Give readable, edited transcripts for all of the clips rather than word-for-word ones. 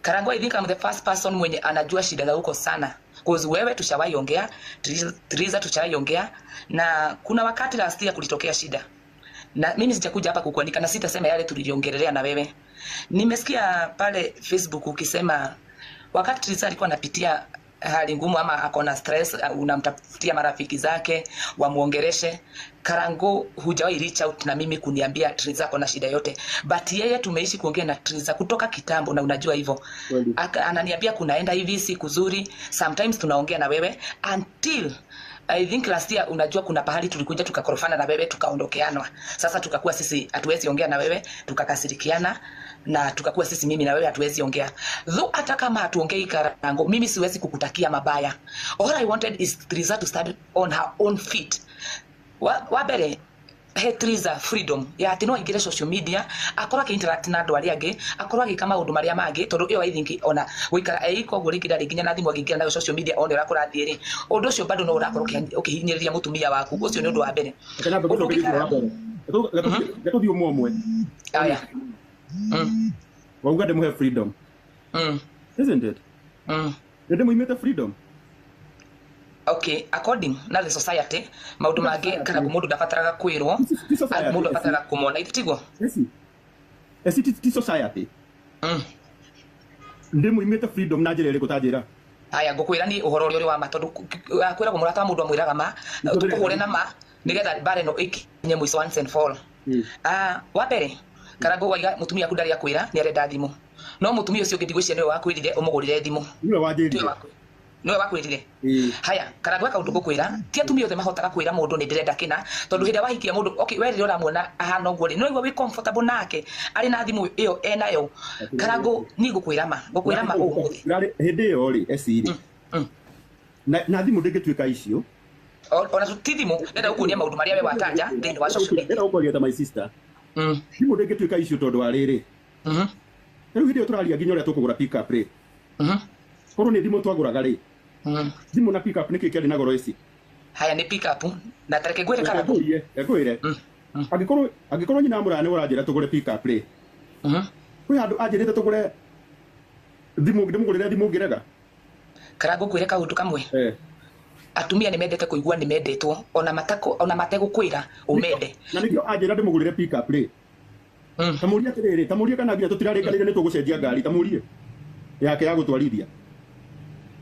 Karango, I think I'm the first person mwenye anajua shida za huko sana. Cause wewe tushawahi ongea, Triza tushawahi ongea, na kuna wakati last year kulitokea shida. Na mimi sijakuja hapa kukuandika na sitasema yale tuliongelelea na wewe. Nimesikia pale Facebook ukisema wakati Triza alikuwa anapitia hali ngumu ama ako na stress, unamtafutia marafiki zake wamuongereshe. Karango, hujawahi reach out na mimi kuniambia Triza ako na shida yote, but yeye tumeishi kuongea na Triza kutoka kitambo na unajua hivyo. Ananiambia kunaenda hivi si kuzuri, sometimes tunaongea na wewe until I think last year, unajua kuna pahali tulikuja tukakorofana na wewe tukaondokeanwa. Sasa tukakuwa sisi hatuwezi ongea na wewe, tukakasirikiana na tukakuwa sisi mimi na wewe hatuwezi ongea. Though hata kama hatuongei, Karango, mimi siwezi kukutakia mabaya. All I wanted is Triza to stand on her own feet. Wa mbere he Triza freedom ya atĩ no aingĩre social media, akorwo akĩ-interact na andũ arĩa angĩ, akorwo agĩka maũndũ marĩa mangĩ, tondũ ĩyo I think ona gũikara eika ũguo rĩngĩ ndarĩ nginya na thimũ angĩingĩra nayo social media one ũrĩa kũrathiĩ rĩ, ũndũ ũcio bado no ũrakorwo ũkĩhinyĩrĩria mũtumia waku. Ũcio nĩ ũndũ wa mbere. Reke nyambe Ũndũ ũngĩ ngũcokerie ũhoro wa mbere. Reke tũthiĩ ũmwe ũmwe. Aya. Wauga ndĩmũhe freedom, isn't it? Mm. Nĩ ndĩmũimĩte freedom? Okay, according na the society, maũndũ mangĩ kana mũndũ ndabataraga kwĩrwo. Ti society. Mũndũ abataraga kũmona ithe tiguo. Esi esi ti society. Ndĩmũimĩte freedom na njĩra ĩrĩkũ? Ta njĩra. Aya, ngũkwĩra ni ũhoro ũrĩa ũrĩ wa ma, tondũ kwĩragwo mũrata wa mũndũ amwĩraga ma. Tũkũhũre na ma nĩgetha mbara ĩno ĩkinye mũico once and for all. Ah, wa mbere, Karango, waiga mũtumia aku ndarĩ akwĩra nĩ arenda thimũ, no mũtumia ũcio ũngĩ ndigwĩciria nĩwe wakwĩrire ũmũgũrĩre thimũ. Nĩwe wanjĩrire. Nĩwe wakwĩrire. Ĩĩ. Haya, Karango, kaũndũ ngũkwĩra, ti atumia othe mahotaga kwĩra mũndũ nĩ ndĩrenda kĩna, tondũ hĩndĩ ĩrĩa wahikia mũndũ, okay, we rĩrĩa ũramuona ahana ũguo rĩ, nĩ ũraigua wĩ comfortable nake arĩ na thimũ ĩyo enayo. Karango, niĩ ngũkwĩra ma ũmũthĩ. Hĩndĩ ĩyo rĩ, eci rĩ, na thimũ ndĩngĩtuĩka icio. Ona ti thimũ, ndenda gũkuonia maũndũ marĩa we watanja thĩinĩ wa social media. Ndĩrenda gũkwaria ta my sister. Thimũ ndĩngĩtuĩka icio tondũ wa rĩrĩ, rĩu hĩndĩ ĩyo tũraria nginya ũrĩa tũkũgũra pick up rĩ, korwo nĩ thimũ twagũraga rĩ, thimũ na pick up nĩkĩ kĩarĩ na goro ici? Haya, nĩ pick up, na tareke ngwĩre, Karango. Ngũrie, ngwĩre, angĩkorwo nyina wa mũraya nĩ ũranjĩra tũgũre pick up rĩ, kwĩ handũ anjĩrĩte tũgũre thimũ, ndĩmũgũrĩre thimũ ngĩrega? Karango, ngwĩre kaũndũ kamwe. Eh. Atumia nĩ mendete kũigua nĩ mendetwo ona matako ona mategũkwĩra ũmende. Na nĩkĩo anjĩra ndĩmũgũrĩre pick up rĩ, tamũrie atĩrĩrĩ, tamũrie kana nginya tũtirarĩkanĩire nĩ tũgũcenjia ngari, tamũrie yake ya gũtwarithia.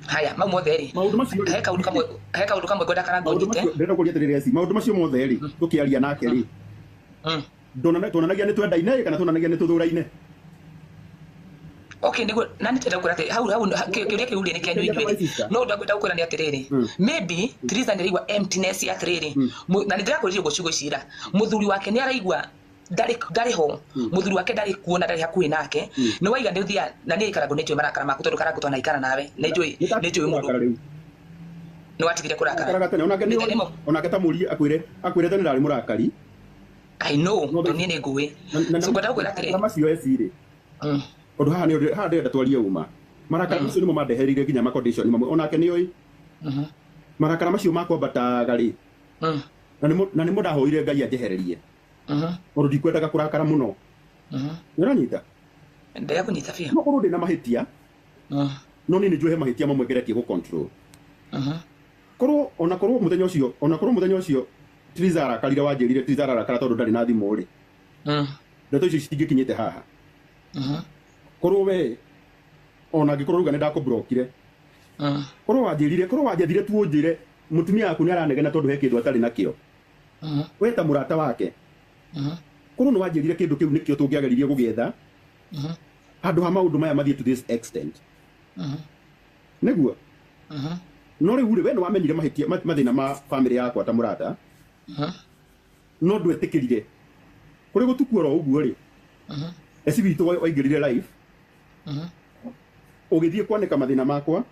Haya, mau mothe rĩ, Maũndũ macio rĩ, he kaũndũ kamwe ngwenda, Karango, maũndũ nyite. macio ndĩrenda kũria atĩrĩrĩ, eci, maũndũ macio mothe rĩ, tũkĩaria nake rĩ, tuonanagia nĩ twendaine kana tuonanagia nĩ tũthũraine? Okay, nĩguo na nĩ ndĩrenda gũkwĩra atĩ hau kĩũria kĩu rĩ nĩ kĩanyu inyuĩ, no ũndũ ngwenda gũkwĩra nĩ atĩrĩrĩ, maybe Triza nĩ araigua emptiness ya atĩrĩrĩ, na nĩ ndĩrakwĩrire ũguo ciugo ici ira, mũthuri wake nĩ araigua ndarĩ ho, mũthuri wake ndarĩ kuo na ndarĩ hakuhĩ nake. Nĩ waiga nĩ ũthiaga na niĩ Karango nĩ njũĩ marakara maku, tondũ Karango twanaikara nawe nĩ njũĩ mũndũ. Kũrakara rĩu. Nĩ watigire kũrakara? Rakaraga tene onake. Nĩ nĩmo. Onake tamũrie akwĩre tene ndarĩ mũrakari. I know, tondũ niĩ nĩ ngũĩ. So ngwenda gũkwĩra atĩrĩ, Marakara macio eci rĩ, ũndũ haha nĩ haha ndĩrenda twarie uma, marakara macio nĩmo mandehereire nginya ma condition mamwe, onake nĩ oĩ. Marakara macio makwambataga rĩ, na nĩmo ndahoire Ngai anjehererie, tondũ ndikwendaga kũrakara mũno. Nĩũranyita? Ndĩrakũnyita biũ. No korwo ndĩna mahĩtia, no niĩ nĩ njũĩ he mahĩtia mamwe ngeretie gũ control. Korwo ona korwo mũthenya ũcio, ona korwo mũthenya ũcio Triza arakarire, wanjĩrire Triza ararakara tondũ ndarĩ na thimũ rĩ, ndeto icio citingĩkinyĩte haha. Korwo we ona angĩkorwo ruga nĩ ndakũblokire, korwo wanjĩrire, korwo wanjethire tu ũnjĩre mũtumia waku nĩ aranegena tondũ he kĩndũ atarĩ nakĩo, we ta mũrata wake, korwo nĩ wanjĩrire kĩndũ kĩu nĩkĩo tũngĩageririe gũgĩetha handũ ha maũndũ maya mathiĩ to this extent. Nĩguo no rĩu rĩ, we nĩ wamenyire mahĩtia mathĩna ma family yakwa ta mũrata, no ndwetĩkĩrire kũrĩ gũtukũ oro ũguo rĩ, eci witũ waingĩrire live ũgĩthiĩ kwanĩka mathĩna makwa,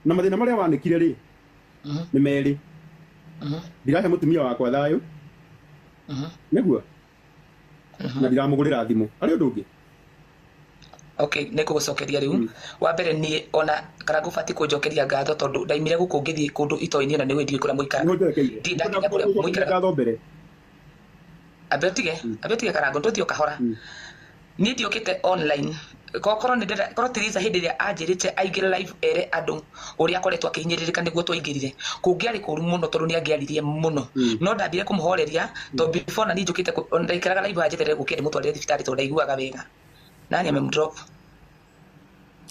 na mathĩna marĩa wanĩkire rĩ nĩ merĩ: ndirahe mũtumia wakwa thayũ, nĩguo, na ndiramũgũrĩra thimũ. Harĩ ũndũ ũngĩ? Okay, nĩ ngũgũcokeria rĩu. Wa mbere, niĩ ona Karango batiĩ kũnjokeria ngatho tondũ ndaimire gũkũ ngĩthiĩ kũndũ itoĩ-inĩ na nĩũĩ ndiũĩ kũrĩa mũikaraga. Nĩho njerekeire. Ndirĩ ndakinya kũrĩa mũikaraga. Ngatho mbere. Ambe ũtige, ambe ũtige, Karango, tũthiĩ o kahora. Niĩ ndiũkĩte online Korwo nĩ ndĩrenda korwo Theresa hĩndĩ ĩrĩa anjĩrĩte aingĩre live ere andũ ũrĩa akoretwo akĩhinyĩrĩrĩka nĩguo twaingĩrire, kũngĩarĩ kũru mũno tondũ nĩ angĩaririe mũno. No ndambire kũmũhoreria tondũ before na niĩ njũkĩte ndaikaraga live anjeterere gũkĩra ndĩmũtwarĩre thibitarĩ tondũ ndaiguaga wega. Nani amemdrop?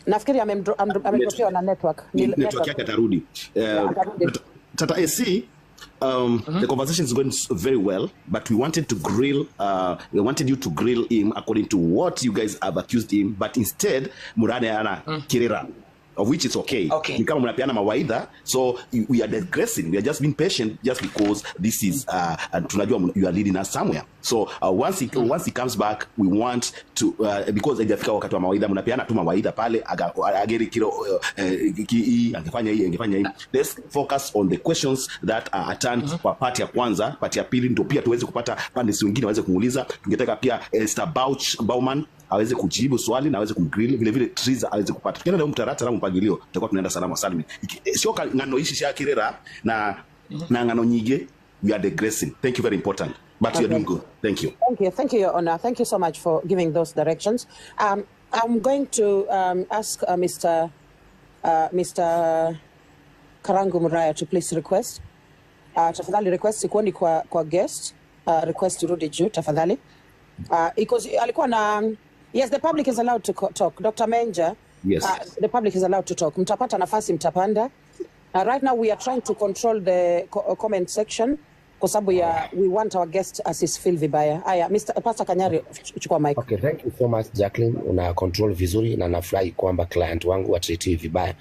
Nafikiri amedropiwa na network. Ni Network network. yake atarudi. Yeah, atarudi. But Tata AC, the conversation is going very well, but we wanted to grill, we wanted you to grill him according to what you guys have accused him, but instead muraneana kirira, of which it's okay. Okay. Ni kama mnapeana mawaidha, so we are digressing. We are just being patient just because this is tunajua you are leading us somewhere. So once he comes back, we want to because haijafika wakati wa mawaidha, mnapeana tu mawaidha pale ageri kilo hii angefanya hii angefanya hii. Let's focus on the questions that are turned kwa part ya kwanza, part ya pili ndio pia tuweze kupata pande wengine waweze kumuuliza. Tungetaka pia Esther Bauman aweze kujibu swali na aweze kumgrill vile vile Triza aweze kupata. Tukienda na mtaratara mpangilio tutakuwa tunaenda salama salmin. Sio ng'ano ici cia kirira na ng'ano nyingi, we are digressing. Thank you, very important. But you are doing good. Thank you. Thank you. Thank you, Your Honor. Thank you so much for giving those directions. I'm going to ask Mr. Karangu Muraya to please request. Tafadhali request sikuoni kwa guest. Request rudi juu tafadhali. Because alikuwa na, yes, the public is allowed to talk. Dr. Menja, Yes. The public is allowed to talk. Mtapata nafasi, mtapanda. Right now we are trying to control the comment section kwa sababu ya we want our guest asisfeel vibaya. Aya, Mr. Pastor Kanyari, chukua mic. Okay, thank you so much Jacqueline, una control vizuri na nafurahi kwamba client wangu watreatiwi vibaya,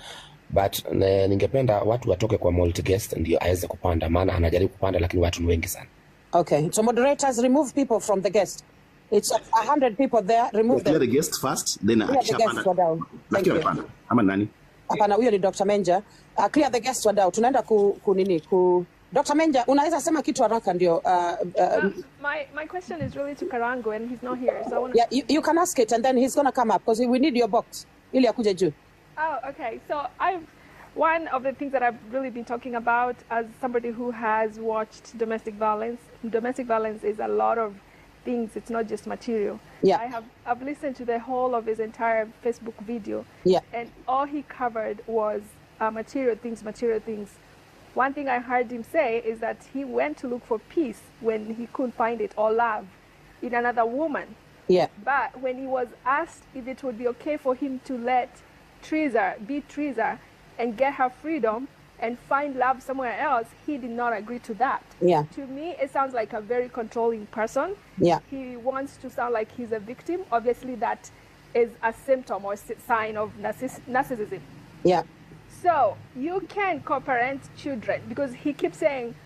but ningependa watu watoke kwa multi guest ndio aweze kupanda, maana anajaribu kupanda lakini watu ni wengi sana. Okay, so moderators, remove people from the guest. It's 100 people there, remove Clear them. the guest first, then Clear the akishapanda. guest wadau. Thank Nafikiri you. amepanda. Ama nani? Hapana, huyo ni Dr. Menja. Clear the guest wadau. Tunaenda ku nini ku Dr. Menja, unaweza sema kitu haraka ndio. My question is really to Karangu and he's not here, so I want to Yeah, you can ask it and then he's gonna come up because we need your box ili akuje juu. Oh, okay. So I've one of the things that I've really been talking about as somebody who has watched domestic violence. Domestic violence is a lot of things. It's not just material. Yeah. I've listened to the whole of his entire Facebook video. Yeah. And all he covered was material things, material things. One thing I heard him say is that he went to look for peace when he couldn't find it, or love in another woman. Yeah. But when he was asked if it would be okay for him to let Triza be Triza and get her freedom and find love somewhere else, he did not agree to that. Yeah. To me, it sounds like a very controlling person. Yeah. He wants to sound like he's a victim. Obviously, that is a symptom or sign of narcissism. Yeah. So you can co-parent children, because he keeps saying,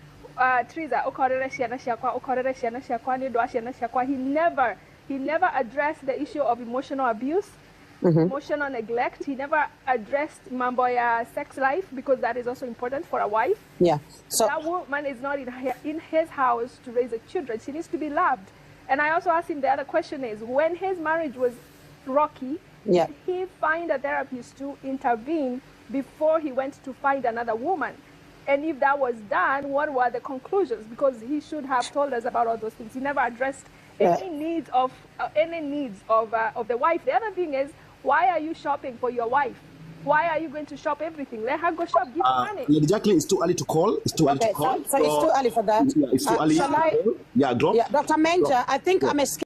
Triza, okorere ciana ciakwa, okorere ciana ciakwa, nĩ ũndũ wa ciana ciakwa. He never addressed the issue of emotional abuse, emotional neglect. He never addressed mambo ya sex life, because that is also important for a wife. Yeah. So that woman is not in his house to raise the children. She needs to be loved. And I also asked him, the other question is, when his marriage was rocky, yeah, did he find a therapist to intervene before he went to find another woman? And if that was done, what were the conclusions? Because he should have told us about all those things. He never addressed any needs of the wife. The other thing is, why are you shopping for your wife? Why are you going to shop everything? Let her go shop. Give her money. Lady Jacqueline, it's too early to call. It's too early to call. So it's too early for that. Yeah, it's too early. Shall I? Yeah, drop. Yeah, Dr. Menja, I think I'm escaping.